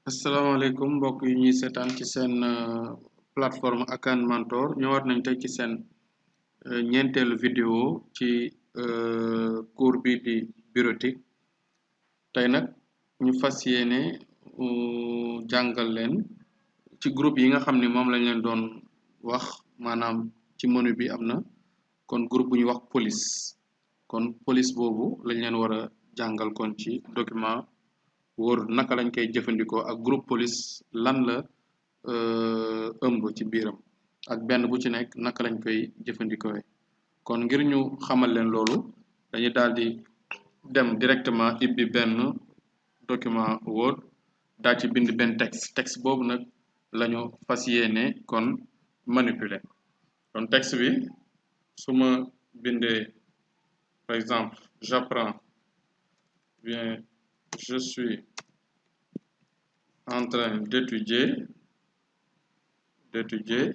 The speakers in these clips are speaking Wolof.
asalaamaaleykum mbokk yi ñuy seetaan ci seen plateforme Akan Mentor ñëwaat nañ tey ci seen ñeenteelu vidéo ci cours bi di bureautique tey nag ñu fas yéene jàngal leen ci groupe yi nga xam ni moom lañ leen doon wax maanaam ci menu bi am na kon groupe bu ñuy wax police kon police boobu lañ leen war a jàngal kon ci document Word naka lañ koy jëfandikoo ak groupe police lan la ëmb ci biiram ak benn bu ci nekk naka lañ koy jëfandikoo kon ngir ñu xamal leen loolu dañuy daal di dem directement ibbi benn document Word daal ci bind benn texte boobu nag lañu fas yéene kon manipuler kon texte bi su ma bindee par exemple j'apprends bien je suis en train d'étudier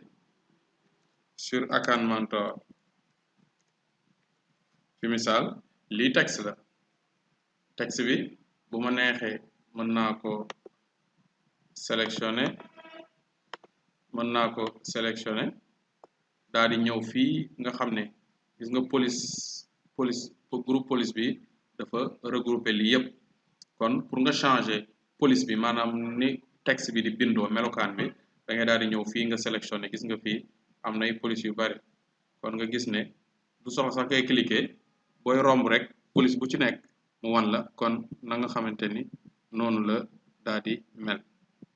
sur Akan Mentor fi misaal lii texte la texte bi bu ma neexee mën naa ko sélectionner daal di ñëw fii nga xam ne gis nga groupe police bi dafa regrouper lii yépp kon pour nga changer police bi maanaam ni texte bi di bindoo melokaan bi da ngay daal di ñëw fii nga sélectionné gis nga fii am nay police yu bari kon nga gis ne du soxla sax ngay cliquer booy romb rek police bu ci nekk mu wan la kon na nga xamante ni noonu la daal di mel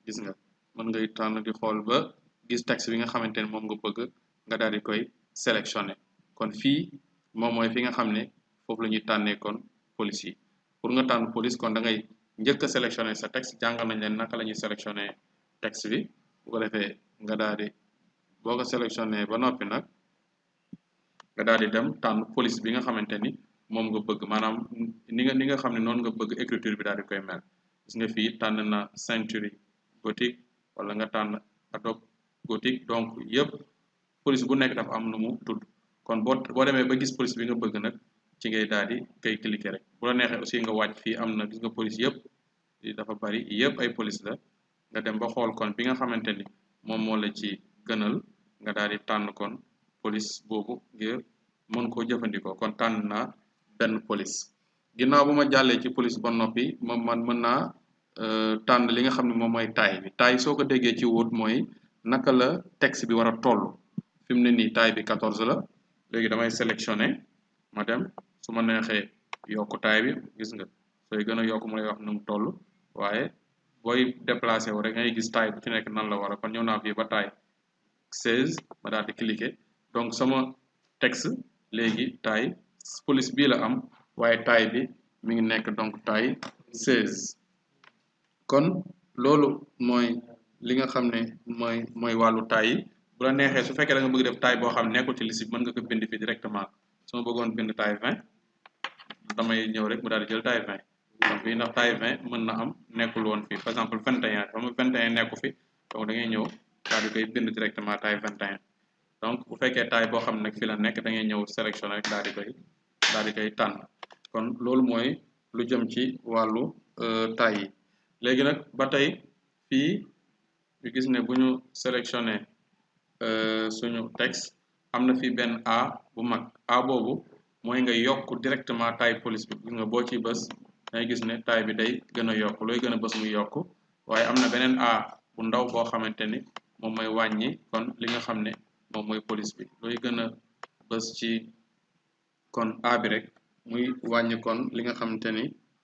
gis nga mën ngay tànn di xool ba gis texte bi nga xamante ni moom nga bëgg nga daal di koy sélectionné kon fii moom mooy fi nga xam ne foofu la ñuy tànnee kon police yi pour nga tànn police kon da ngay njëkk a sélectionné sa texte jàngal nañ leen naka la ñuy sélectionné texte bi bu ko defee nga daal di boo ko sélectionné ba noppi nag nga daal di dem tànn police bi nga xamante ni moom nga bëgg maanaam ni nga xam ne noonu nga bëgg écriture bi daal di koy mel gis nga fii tànn na Century Gothic wala nga tànn Adobe Gothic donc yëpp police bu nekk dafa am nu mu tudd kon boo demee ba gis police bi nga bëgg nag ci ngay daal di koy cliquer rek bu la neexee aussi nga wàcc fii am na gis nga police yëpp dafa bari yëpp ay police la nga dem ba xool kon bi nga xamante ni moom moo la ci gënal nga daal di tànn kon police boobu ngir mën koo jëfandikoo kon tànn naa benn police ginnaaw bu ma jàllee ci police ba noppi man mën naa tànn li nga xam ne moom mooy taille bi taille soo ko déggee ci Word mooy naka la texte bi war a toll fi mu ne nii taille bi 14 la léegi damay sélectionner ma dem su ma neexee yokk taille bi gis nga sooy gën a yokk mu lay wax nu mu toll waaye booy déplacé wu rek ngay gis taille bu ci nekk nan la war a kon ñëw naa fii ba taille 16 ma daal di cliquer donc sama texte léegi taille police bii la am waaye taille bi mi ngi nekk donc taille 16 kon loolu mooy li nga xam ne mooy wàllu taille yi bu la neexee su fekkee da nga bëgg def taille boo xam ne nekkul ci liste bi mën nga ko bind fii directement su ma bëggoon bind taille 20 damay ñëw rek mu daal di jël taille 20 donc fii ndax taille 20 mën na am nekkul woon fii par exemple 21 xam nga 21 nekku fi donc da ngay ñëw daal di koy bind directement taille 21 donc bu fekkee taille boo xam ne nag fii la nekk da ngay ñëw sélectionné rek daal di koy tànn kon loolu mooy lu jëm ci wàllu taille yi léegi nag ba tey fii ñu gis ne bu ñu sélectionné suñu texte am na fii benn A bu mag A boobu mooy nga yokk directement taille police bi gis nga boo ciy bës dangay gis ne taille bi day gën a yokk looy gën a bës muy yokk waaye am na beneen A bu ndaw boo xamante ni moom mooy wàññi kon li nga xam ne moom mooy police bi looy gën a bës ci kon A bi rek muy wàññi kon li nga xamante ni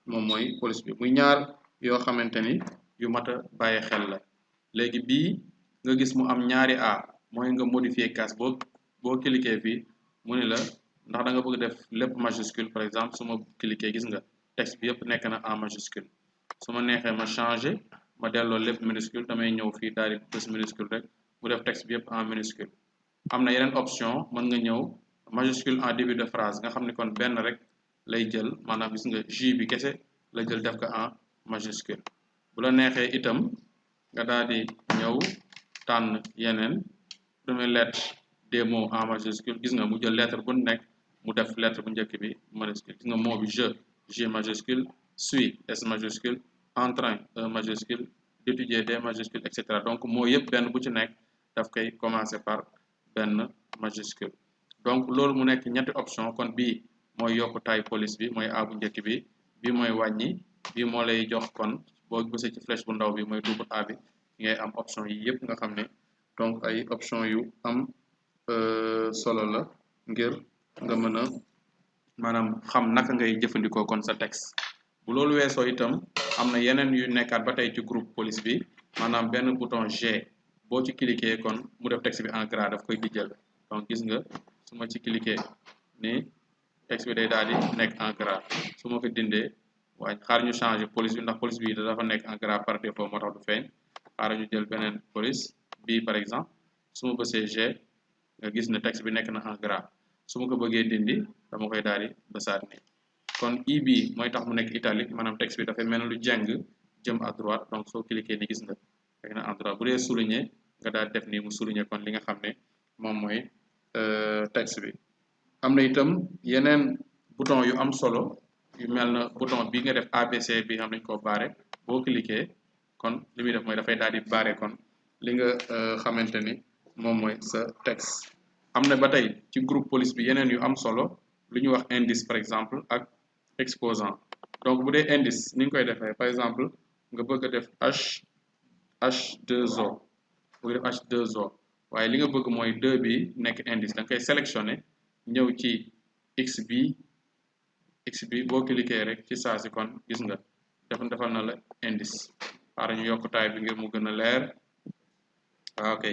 moom mooy police bi muy ñaar yoo xamante ni yu mat a bàyyi xel la léegi bii nga gis mu am ñaari A mooy nga modifier case boo cliquer fii mu ni la ndax da nga bëgg def lépp majuscule par exemple su ma cliquer gis nga texte bi yëpp nekk na en majuscule su ma neexee ma changer ma delloo lépp minuscule damay ñëw fii daal di bës minuscule rek mu def texte bi yëpp en minuscule am na yeneen option mën nga ñëw majuscule en début de phrase nga xam ne kon benn rek lay jël maanaam gis nga J bi kese la jël def ko en majuscule bu la neexee itam nga daal di ñëw tànn yeneen première lettre des mots en majuscule gis nga mu jël lettre bu nekk mu def lettre bu njëkk bi majuscule gis nga mot bi G majuscule suis S majuscule entrain E majuscule d'étudier des majuscules et cetera donc moo yëpp benn bu ci nekk daf koy commencer par benn majuscule donc loolu mu nekk ñetti option kon bii mooy yokk taille police bi mooy A bu njëkk bi bii mooy wàññi bii moo lay jox kon boo bësee ci flèche bu ndaw bi mooy double A bi ngay am option yi yëpp nga xam ne donc ay option yu am solo la ngir nga mën a maanaam xam naka ngay jëfandikoo kon sa texte bu loolu weesoo itam am na yeneen yu nekkaat ba tey ci groupe police bi maanaam benn bouton G boo ci cliquer kon mu def texte bi en gras daf koy dijjal donc gis nga su ma ci cliquer ni texte bi day daal di nekk en gras su ma ko dindee waaye xaar ñu changer police bi ndax police bi dafa nekk en gras par défaut moo tax du feeñ xaar ñu jël beneen police bii par exemple su ma bësee G nga gis ne texte bi nekk na en gras su ma ko bëggee dindi dama koy daal di bësaat ni kon I bi mooy tax mu nekk italique maanaam texte bi dafay mel ne lu jeng jëm à droite donc soo cliquer ni gis nga fekk na en droite bu dee souligner nga daal def nii mu souligner kon li nga xam ne moom mooy texte bi am na itam yeneen bouton yu am solo yu mel na bouton bi nga def ABC bi xam nañ koo barré boo cliquer kon li muy def mooy dafay daal di barré kon li nga xamante ni moom mooy sa texte am na ba tey ci groupe police bi yeneen yu am solo lu ñu wax indice par exemple ak exposant donc bu dee indice ni nga koy defee par exemple nga bëgg a def H2O bëgg def H2O waaye li nga bëgg mooy 2 bi nekk indice da nga koy sélectionné ñëw ci x bi boo cliquer rek ci saa si kon gis nga defal na la indice xaaral ñu yokk taay bi ngir mu gën a leer ok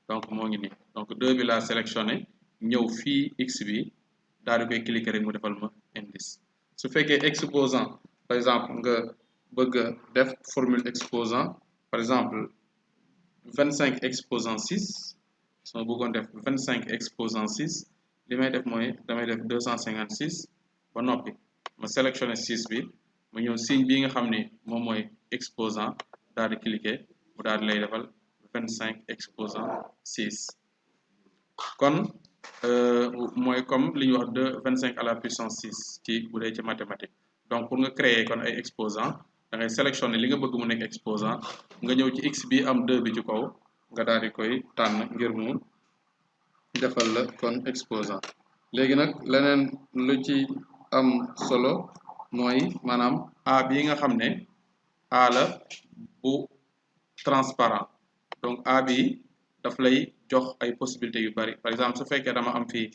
donc moo ngi nii donc 2 bi laa sélectionné ñëw fii x bi daal di koy cliquer rek mu defal ma indice su fekkee exposant par exemple nga bëgg a def formule exposant par exemple 25 exposant 6 su ma bëggoon def 25 exposant 6 li may def mooy damay def 256 ba noppi ma sélectionné 6 bi ma ñëw signe bii nga xam ni moom mooy exposant daal di cliquer mu daal di lay defal 25 exposant 6 kon mooy comme li ñuy wax de 25 à la puissance 6 ci bu dee ci mathématique donc pour nga créer kon ay exposant da ngay sélectionné li nga bëgg mu nekk exposant nga ñëw ci x bi am 2 bi ci kaw nga daal di koy tànn ngir mu defal la kon exposant léegi nag leneen lu ci am solo mooy maanaam A bi nga xam ne A la bu transparent donc A bi daf lay jox ay possibilités yu bari par exemple su fekkee dama am fii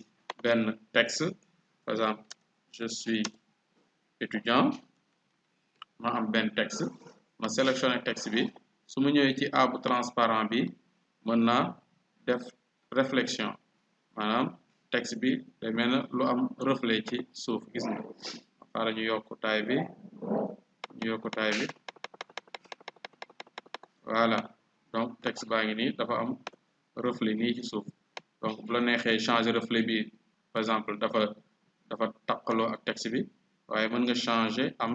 benn texte par exemple je suis étudiant ma am benn texte ma sélectionné texte bi su ma ñëwee ci A bu transparent bi mën naa def réflexion maanaam texte bi day mel na lu am reflet ci suuf gis nga xaaral ñu yokk taay bi voilà donc texte baa ngi nii dafa am reflet nii ci suuf donc bu la neexee changer reflet bi par exemple dafa taqaloo ak texte bi waaye mën nga changer am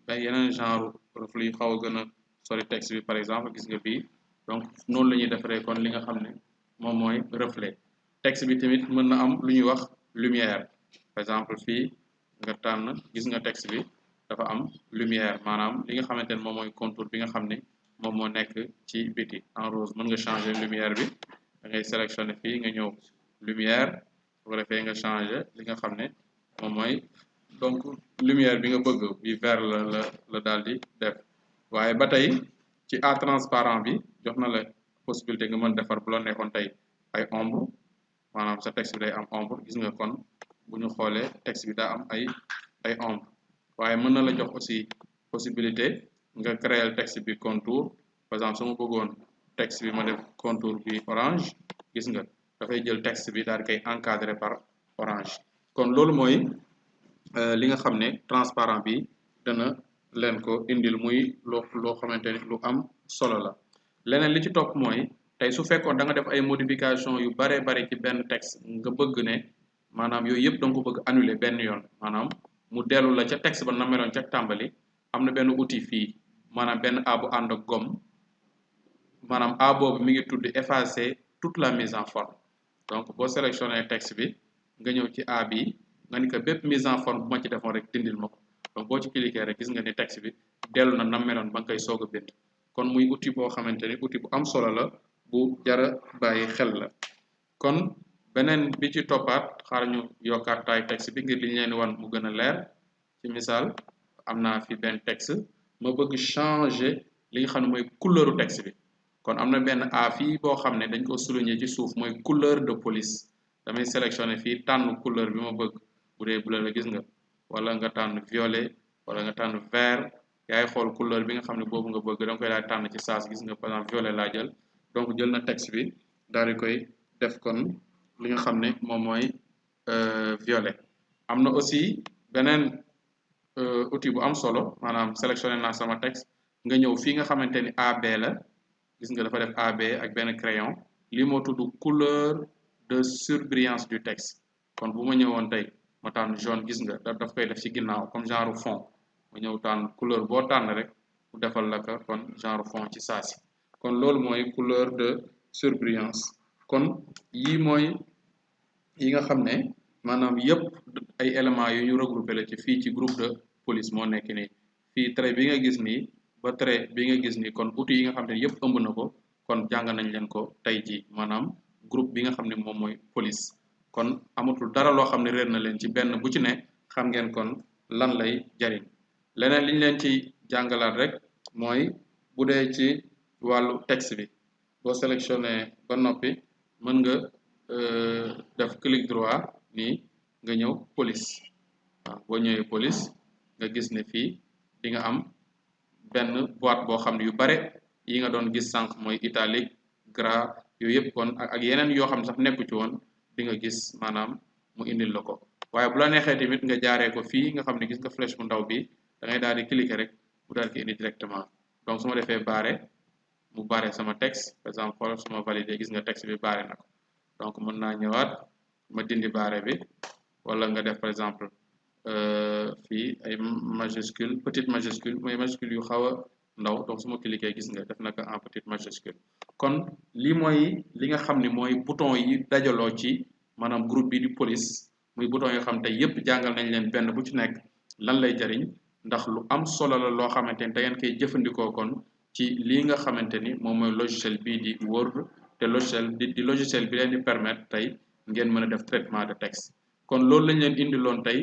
ba yeneen genre reflet yu xaw a gën a sori texte bi par exemple gis nga bii donc noonu la ñuy defaree kon li nga xam ne moom mooy reflet texte bi tamit mën na am lu ñuy wax lumière par exemple fii nga tànn gis nga texte bi dafa am lumière maanaam li nga xamante ne moom mooy contour bi nga xam ne moom moo nekk ci biti en rose mën nga changer lumière bi da ngay sélectionner fii nga ñëw lumière bu ko defee nga changer li nga xam ne moom mooy donc lumière bi nga bëgg bi vert la daal di def waaye ba tey ci A transparent bi jox na la possibilité nga mën defar bu la neexoon tey ay ombre maanaam sa texte bi day am ombre gis nga kon bu ñu xoolee texte bi daa am ay ombre waaye mën na la jox aussi possibilité nga créer texte bi contour par exemple su ma bëggoon texte bi ma def contour bi orange gis nga dafay jël texte bi daal di koy encadré par orange kon loolu mooy li nga xam ne transparent bi dana leen ko indil muy loo xamante ni lu am solo la leneen li ci topp mooy tey su fekkoon da nga def ay modification yu baree bari ci benn texte nga bëgg ne maanaam yooyu yëpp da nga ko bëgg annuler benn yoon maanaam mu dellu la ca texte ba na meloon ca tàmbali am na benn outil fii maanaam benn A bu ànd ak gomme maanaam A boobu mi ngi tudd effacer toute la mise en forme donc boo sélectionné texte bi nga ñëw ci A bi nga ni ko bépp mise en forme bu ma ci defoon rek dindil ma ko donc boo ci cliquer rek gis nga ni texte bi dellu na nam meloon ba nga koy soog a bind kon muy outil boo xamante ni outil bu am solo la bu jara bàyyi xel la kon beneen bi ci toppaat xaar ñu yokkaat taay texte bi ngir li ñu leen wan mu gën a leer ci misaal am naa fi benn texte ma bëgg changer li nga xam ne mooy couleuru texte bi kon am na benn A fii boo xam ne dañ ko souligner ci suuf mooy couleur de police damay sélectionner fii tànn couleur bi ma bëgg bu dee bleu la gis nga wala nga tànn violet wala nga tànn vert yaay xool couleur bi nga xam ne boobu nga bëgg da nga koy daal tànn ci saas gis nga par exemple violet laa jël donc jël na texte bi daal di koy def kon li nga xam ne moom mooy violet am na aussi beneen outil bu am solo maanaam sélectionné naa sama texte nga ñëw fii nga xamante ni AB la gis nga dafa def AB ak benn crayon lii moo tudd couleur de surbrillance du texte kon bu ma ñëwoon tey ma tànn jaune gis nga daf koy def ci ginnaaw comme genre fond ma ñëw tànn couleur boo tànn rek mu defal la ko kon genre fond ci saasi kon loolu mooy couleur de surbrillance kon yii mooy yi nga xam ne maanaam yëpp ay éléments yu ñu regroupé la ci fii ci groupe de police moo nekk nii fii trait bi nga gis nii ba trait bi nga gis nii kon outils yi nga xam ne yëpp ëmb na ko kon jàng nañ leen ko tey jii maanaam groupe bi nga xam ne moom mooy police kon amatul dara loo xam ne réer na leen ci benn bu ci ne xam ngeen kon lan lay jariñ leneen li ñu leen ci jàngalaat rek mooy bu dee ci wàllu texte bi boo sélectionné ba noppi mën nga def clic droit nii nga ñëw police waaw boo ñëwee police nga gis ne fii di nga am benn boîte boo xam ne yu bare yi nga doon gis sànq mooy italique gras yooyu yëpp kon ak yeneen yoo xam ne sax nekku ci woon di nga gis maanaam mu indil la ko waaye bu la neexee tamit nga jaaree ko fii nga xam ne gis nga flèche bu ndaw bi da ngay daal di cliquer rek mu daal di indi directement donc su ma defee barré mu barré sama texte par exemple xoolal su ma validé gis nga texte bi barré na ko donc mën naa ñëwaat ma dindi barré bi wala nga def par exemple fii ay majuscule petite majuscule mooy majuscule yu xaw a ndaw donc su ma cliquer gis nga def na ko en petite majuscule kon lii mooy li nga xam ne mooy bouton yi dajaloo ci maanaam groupe bi di police muy bouton yoo xam tey yépp jàngal nañ leen benn bu ci nekk lan lay jariñ ndax lu am solo la loo xamante ni da ngeen koy jëfandikoo kon ci lii nga xamante ni moom mooy logiciel bii di Word te logiciel di logiciel bi leen di permettre tey ngeen mën a def traitement de texte kon loolu lañ leen indiloon tey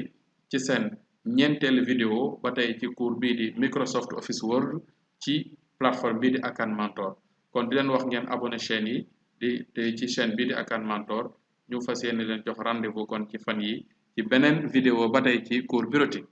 ci seen ñeenteelu vidéo ba tey ci cours bii di Microsoft Office Word ci plateforme bii di Akan Mentor kon di leen wax ngeen abonné chaîne yi te ci chaîne bii di Akan Mentor ñu fas yéene leen jox rendez-vous kon ci fan yi ci beneen vidéo ba tey ci cours bureautique